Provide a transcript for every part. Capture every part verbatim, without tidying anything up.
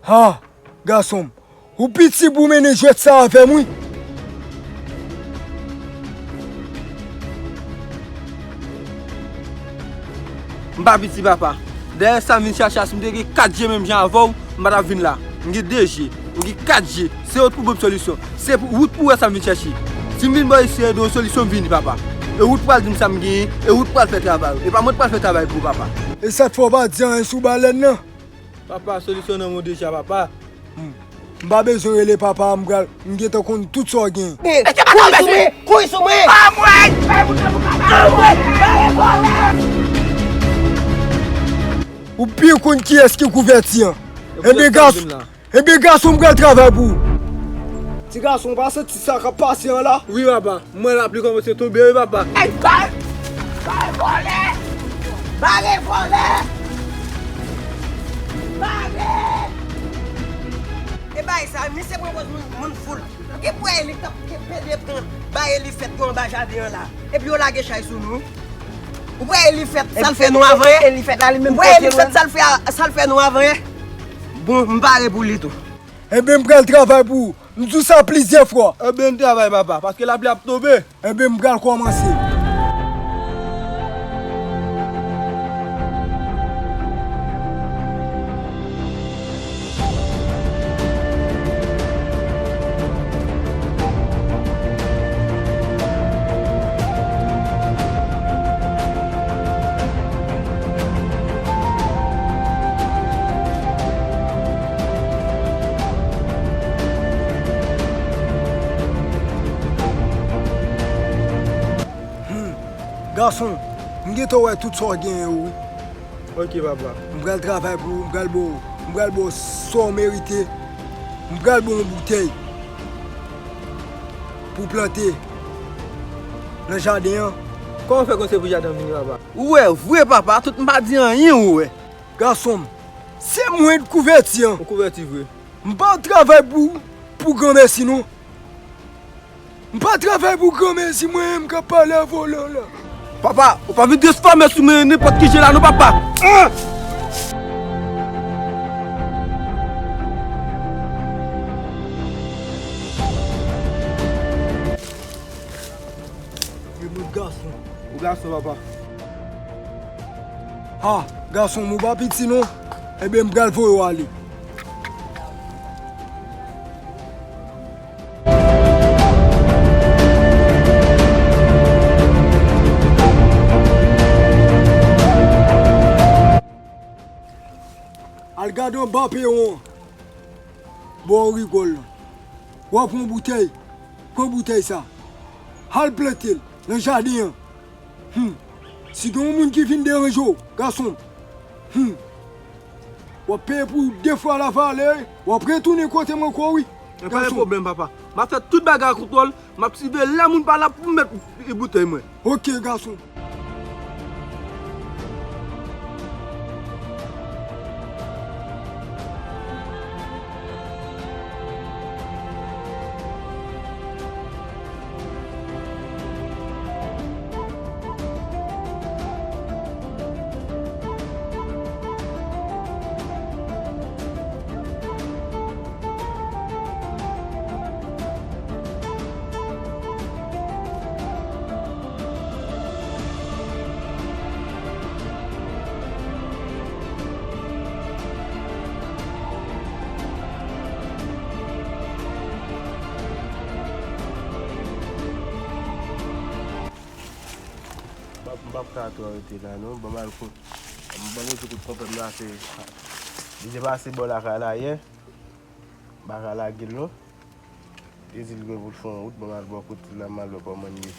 Ha, gason m, ou piti pou w mennen jwèt sa avè m, wi. M pa piti, papa. Dayè, sa m vin chache a, si m te gen kat je menm jan avè w, m pa t ap vin la. M gen de je, m gen kat je. Se wout pou ban m solisyon. Se pou, wout pou wè sa m vin chache. Si m vin ba w isi ede w solisyon, m vini, papa. E wout pral di m sa m genyen, e wout pral fè travay ou. E pa mwen t pral fè travay pou ou, papa. E sa k fè w pa di anyen sou balèn nan? Papa, solisyon nan men w deja, papa. Hmm. M pa bezwen rele papa, m pral, m gentan konn tout sa w gen. Men, kouri sou mwen, kouri sou mwen! Anmwey! Bay moun nan pou papa! Anmwey! Bare vòlè! Ou pi konn kiyès ki kouvèti an. Ebyen, gason, ebyen, gason, m pral travay pou ou. Ti gason, w pa santi sa k ap pase an la? Wi, papa. M wè lapli kòmanse tonbe wi, papa. Ey, bare! Bare vòlè! Bare vòlè! Bare! E bay sa, misye pran pòz moun, moun foul. Ou gen pou wè Eli k t ap pede pran bay Elifèt yo anba jaden an la. Epi yo lage chay sou nou. Ou wè Elifèt, sa l fè nou avanyè? Elifèt la, li menm. Ou wè Elifèt, sa l fè, sa l fè nou avanyè? Bon, m pare pou li tou. Ebyen, m pral travay pou ou. M di w sa plizyè fwa. Ebyen, travay, papa, paske lapli ap tonbe. Ebyen, m pral kòmanse. Hmm, gason, m gentan wè tout sa w genyen yo, wi. Ok, papa. M pral travay pou ou, m pral ba w, m pral ba w sa w merite. M pral ba w yon boutèy pou w plante nan jaden an. Kòman w fè konn se pou jaden an vini, papa? Ou wè vre, papa, tout m pa di anyen, ou wè. Gason m, se mwen k kouvèti an. Ou kouvèti vre. M pa travay pou, pou granmèsi, non. M pa travay pou granmèsi, mwen menm k ap pale a vòlè la. Papa, ou pa vin transfòme sou mwen nenpòt ki jan la non, papa. An! Yon gason. Ou gason, papa. Ha, gason m, ou pa piti non. Ebyen, m pral voye w ale. Al gade anba pewon an, bò rigòl lan. W a pran boutèy, pran boutèy sa. Al plante l nan jaden an. Hmm. Si gen yon moun ki vin deranje w, gason m, hmm, w ap peye pou de fwa lavalè, w ap retounen kote m ankò, wi. Men pa gen pwoblèm, papa. M ap fè tout bagay an kontwòl. M ap siveye lè moun pa la pou m mèt boutèy mwen. Ok, gason. M p ap, m p ap ka twò rete la non, ban m al kou-, ban m rete kote konpè m la, se, li te pase bò lakay la yè, m pa ka lage l non. Li di l gen pou l fè yon wout, ban m al bò kote l la, m al wè kòman l ye.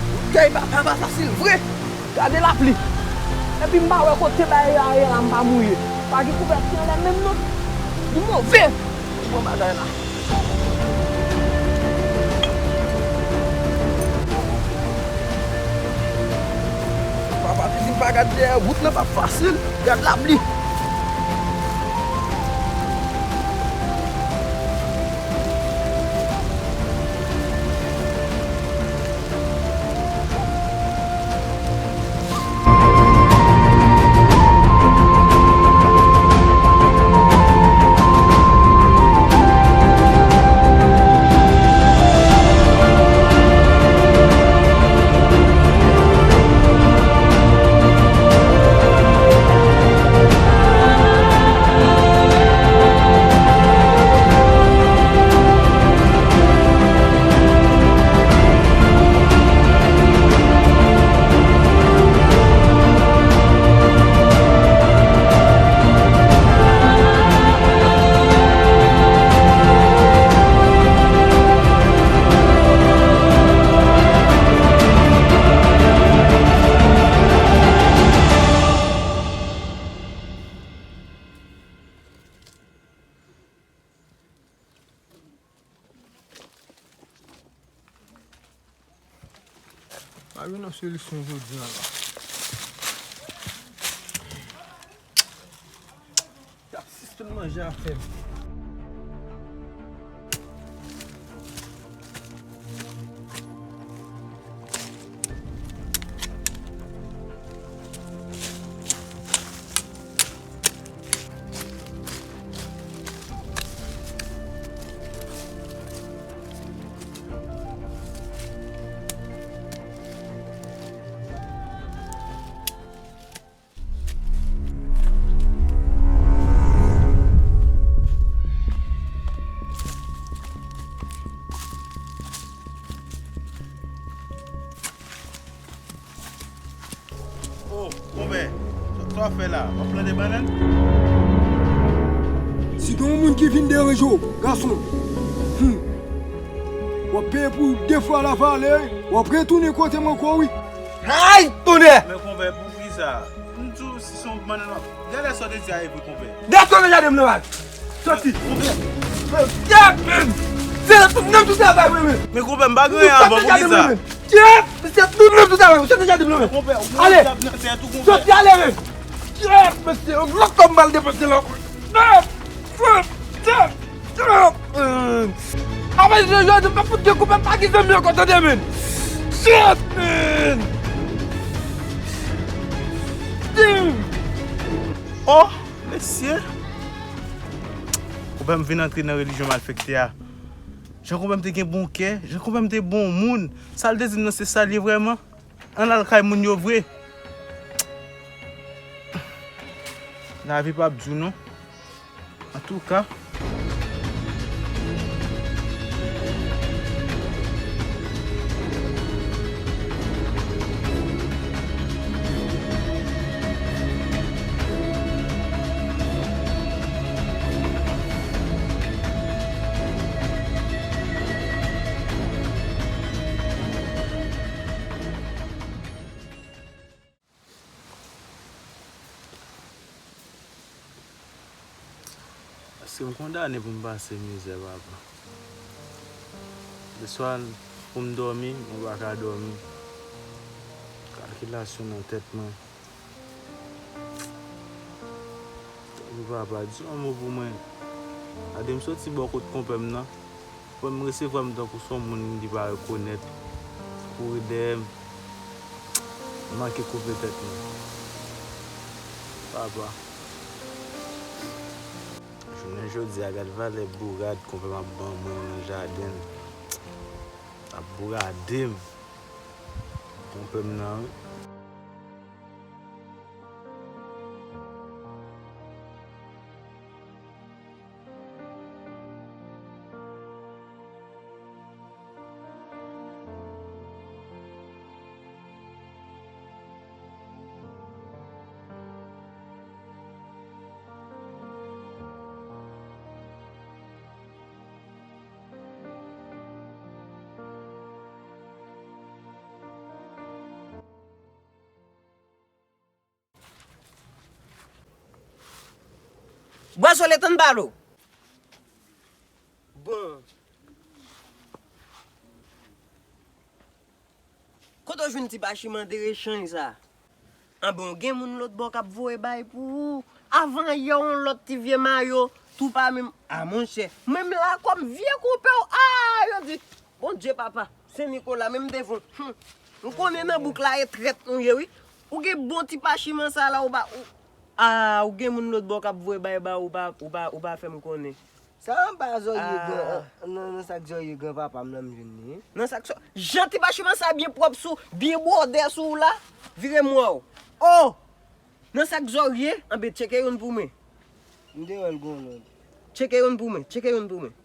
Wout kay papa pa fasil vre. Gade lapli. Epi m pa wè kote bagay la ye la, m pa mouye. Pa gen kouvèti anlè menm non. Li move. Bon bagay la. Papa te di m pa gad dèyè, wout lan p ap fasil. Gad lapli. Pa gen yon solisyon jodi a la. Y ap sispann manje afè m. Oh, konpè, sa, sa w ap fè la? W ap plante bannann? Si gen yon moun ki vin deranje w, gason, hmm, w ap peye pou de fwa la valè, w ap retounen kote m ankò, wi. Ay, tonnè! Men konpè, poukisa? M di w si se yon bannann w ap. Gade sa w te di a e vre, konpè. Desann nan jaden m nan, al. Soti. Konpè. Kèt, men. Se tout menm tout travay mwen, men. Men konpè, m pa gen anyen ankò, poukisa? Kèt, men. Se tout menm tout travay, soti nan jaden m nan, men. Konpè, ale. Soti, ale, men. Kèt, mesye, yon lòt kòb m al depanse la. Kèt, kèt, kèt. Apre jodi m pa fout gen koup, pa gen zanmi ankò, tande, men. Shit, men. Damn. Oh, mesye. Konpè m vin antre nan relijyon malfektè a. Jan konpè m te gen bon kè, jan konpè m te bon moun, sa l te di m nan se sa l ye vrèman. Ann al kay moun yo vre. Lavi p ap di w non. Antouka. Èske m kondane pou m pase mizè, papa? Leswa pou m dòmi, mwen pa ka dòmi. Kalkilasyon nan tèt mwen. Tanpri, papa, di yon mo pou mwen. Gade m soti bò kot konpè m nan. Fò m resevwa m tankou se yon moun li pa rekonèt. Kouri dèyè m. M manke koupe tèt mwen. Papa. Jounen jodi a, gad valè bourad konpè m ap ban mwen nan jaden l. L ap bourade m. Konpè m nan, wi. Bwa sole tann pale w. Bon. Kote w jwenn ti pachiman de rechanj sa? Anben, w gen moun lòt bò k ap voye bay pou ou. Avan yè, yon lòt ti vye mayo, tou pa menm. A, monchè, menm la kòm vye konpè w, a, yo di, Bondye, papa, Sen Nikola, menm devan w. Hum. M konnen nan bouk la, e trèt nou ye, wi. Ou gen bon ti pachiman sa la, ou pa, ou, a, ou gen moun lòt bò k ap voye bay ba ou, ou pa, ou pa, ou pa fè m konnen. Sa anba zòrye gran, nan, nan sak zòrye granpapa m nan m jwenn li, wi. Nan sak zò-, jan ti pachiman sa byen pwòp sou, byen bwòdè sou ou la, vire m wè w. Oh! Nan sak zòrye, anben, tcheke youn pou mwen. M te wè l gon lòt. Tcheke youn pou mwen, tcheke youn pou mwen.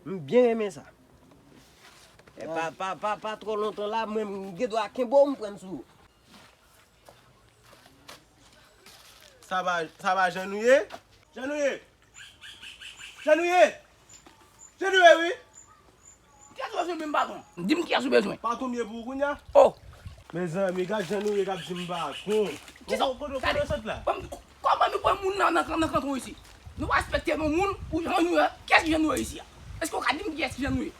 M byen renmen sa. E pa, pa, pa, pa twò lontan la, mwen, m gen dwa kenbe w, m pran sou ou. Sa va, sa va, jan nou ye? Jan nou ye? Jan nou ye? Jan nou ye, wi. Kiyès ou bezwen menm, patwon? Di m kiyès ou bezwen. Patwon m ye pou ou kounye a? Oh! Mezanmi, gad jan nou ye k ap di m patwon. Kisa? Kote, kote, kote w sot la? Kòman nou pran moun nan, nan, nan kanton isi? Nou pa respekte non moun, ou jan nou ye? Kiyès ki jan nou ye isi a? Èske w ka di m kiyès ki jan nou ye?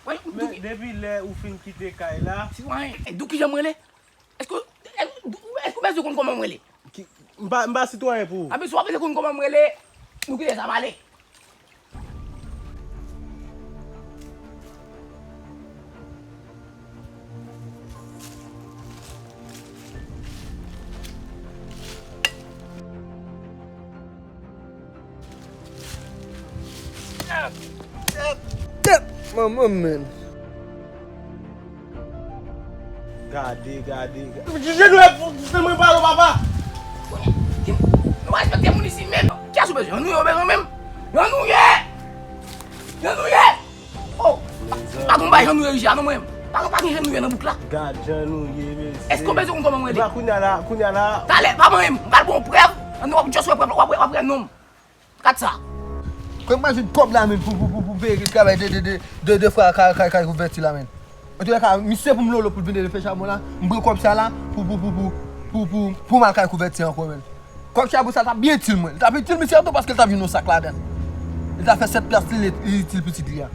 Men depi lè ou fin kite kay la. Sitwayen, e, Dou, kijan m rele? Èske, èske, èske w bezwen konn kòman m rele? Ki, m pa, m pa sitwayen pou ou. Anben, si w pa bezwen konn kòman m rele, nou kite sa m ale. Tèt manman m, men. Gade, gade, gade. Ki jan nou ye pou, pou mwen pale, papa? Nou pa respekte moun isi menm. Kiyès ou bezwen? Jan nou ye ou bezwen menm? Jan nou ye! Jan nou ye! Oh! Pa gon bay jan nou ye isi a non mwen. Pa, pa gen jan nou ye nan bouk la. Gad jan nou ye, mesye. Èske w bezwen konn kòman mwen rele? Ba, kounye a la, kounye a la. Talè, pa manyen m. M pral ba w prèv. An nou w ap just wè prèv la, w ap wè, w ap wè non m. Gad sa. Kòm mwen jwenn kòb la menm pou, pou, pou, pou peye travay de, de, de, de, de fwa kay, kay, kay kouvèti la menm. Antouka, misye pou m lolo pou l vin de fè chabon la, m pran kòb sa la pou, pou, pou, pou, pou, pou, pou m al kay kouvèti ankò menm. Kòb chabon sa t ap byen itil mwen. Li t ap itil misye tou paske li t ap jwenn yon sak ladan l. Li t ap fè sèt pyas li, li, li itil pitit li a.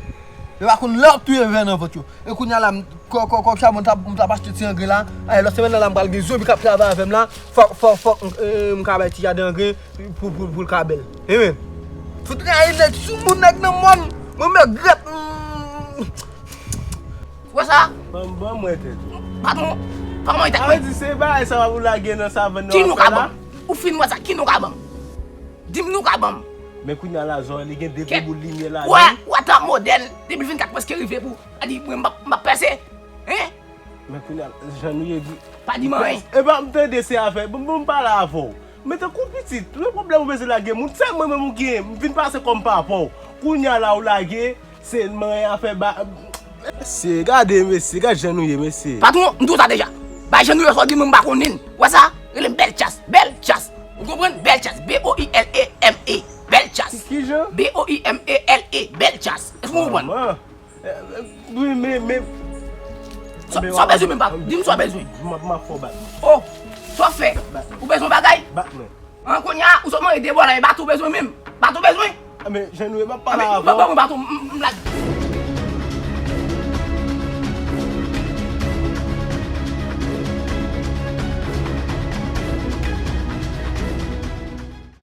Yo pa konn lè w ap touye vè nan vant yo. E kounye a la, m, kò, kò, kòb chabon m t ap, m t ap achte ti angren la. Ay, lòt semèn nan la, m pral gen zonbi k ap travay avè m la. Fòk, fòk, fòk, eh, m ka bay ti jaden angren pou, pou, pou l ka bèl. Emen. Fout rayi nèg sou moun nèg nan mòn. Mwen mègrèt. Wè sa? Ban, ban mwen tèt ou. Patwon, pa mwen tèt mwen. Sa vle di se bagay sa w ap lage nan savann nan w ap fè la? Ki nou ka ban m? Ou fin wè sa, ki nou ka ban m? Di m nou ka ban m. Men kounye a la, zòrèy li gen de gwo boul limyè ladan l. Wè, wè tan modèn, de mil vennkat prèske rive pou, a di, mwen, m ap, m ap pèse. Hein? Men kounye a, jan nou ye di. Pa di m anyen. Epa, m tande se afè, bon, bon, m pale avè w. Men tankou pitit, men pwoblèm ou bezwen lage moun, se mwen menm ou genyen, m vin pase kòm papa w. Kounye a la ou lage, se manyen afè ba. Mesye, gade, mesye, gad jan nou ye, mesye. Patwon, m di w sa deja. Bay jan nou ye, sa w di mwen m pa konnen. Wè sa? Rele m Bèl Tchas, Bèl Tchas. Ou konprann? Bèl Tchas, B O I L E M E. Bèl Tchas. Ki, ki jan? B O I M E L E, Bèl Tchas. Èske w konprann? Manman. Eh, eh, wi, men, men. Sa, sa w bezwen menm, pa? Di m sa w bezwen. M ap, m ap fè w bat mwen. Oh, sa w fè? Bat mwen. Ou bezwen bagay? Bat mwen. An, kounye a, ou sot manje de bò la, e bato w bezwen menm? Bato w bezwen? Ah, men, jan nou ye, m ap pale avè w. Ban, ban mwen bato, m, m, m lage.